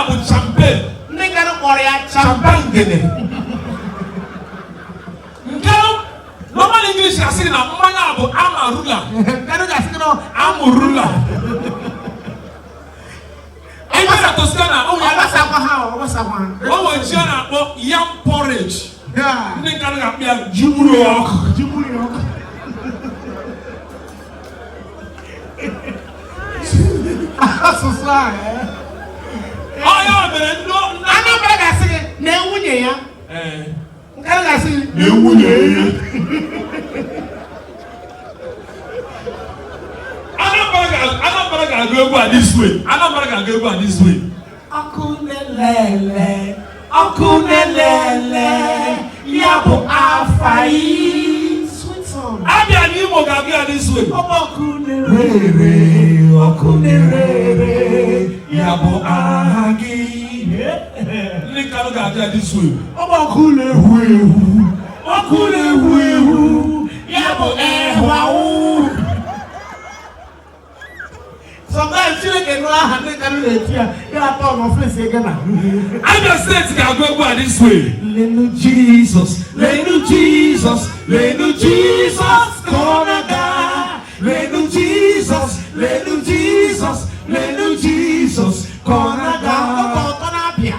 bụ champagne. Ndị Nkanụ kpọrọ ya champangene. Nkanụ normal English asị gị na mmanya bụ amarula. Nkanụ ga-asị gị na amụrula. Ebe na Toscana, o ọ nwere gbasakwa ha, ọ gbasakwa ha. O nwere ji a na-akpọ yam porridge. Yeah. Ndị Nkanụ ga-akpọ ya ji gburu ọkụ. Ji gburu ọkụ. Asụsụ a, eh. Ọ ya mere ndị Anambra ga-asị gị na nwunye ya. Ee. Nkanụ ga-asị gị na nwunye ya. Anambra ga-agụ egwu a this way. Anambra ga-agụ egwu a this way. Ọkụ na-elele, ọkụ na-elele, ya bụ afa yi. Sweet song. Abịa na Imo ga-agụ ya this way. Ọ bụ ọkụ na-ere, ọkụ na-ere, ya bụ aha gị. Ndị Nkanụ ga-agụ ya this way. Ọ bụ ọkụ na-ehu ehu, ọkụ na-ehu ehu, ya bụ ehwawu. Sometimes Chineke nụ aha ndị Nkanụ na-eti ya, ya atọ n'ọfịs ego na. Abia Steeti ga-agụ egwu a this way. Lenu Jizọs, lenu Jizọs, lenu Jizọs ka ọ na-aga. Lenu Jizọs, lenu Jizọs, lenu Jizọs ka ọ na-aga. Ọ ọtọ na-abịa.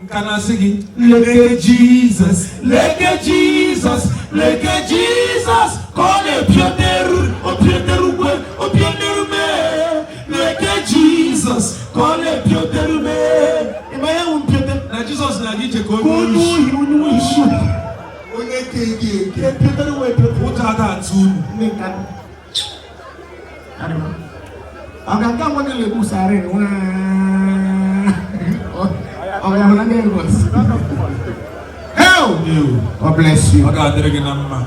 Nka na-asị gị Leke Jizọs, leke Jizọs, leke Jizọs ka ọ na-epioteru, opioterukwe, opioteru mee. Leke Jizọs ka ọ na-epioteru mee. Ị ma ihe wụ mpiote? Na Jizọs na-aga ije ka Ka onye onye ohi. ohi, onye ohi. Onye ke eke eke. Epioteru wee piote. Ụjọ ada atụ unu. Ndị Nkanụ. Ọ ga-aga nwa gị na-egbu siren nwa. Ọ ga-ahụ na ndị Lagos. Hell! God bless you. Ọ ga-adịrị gị na mma.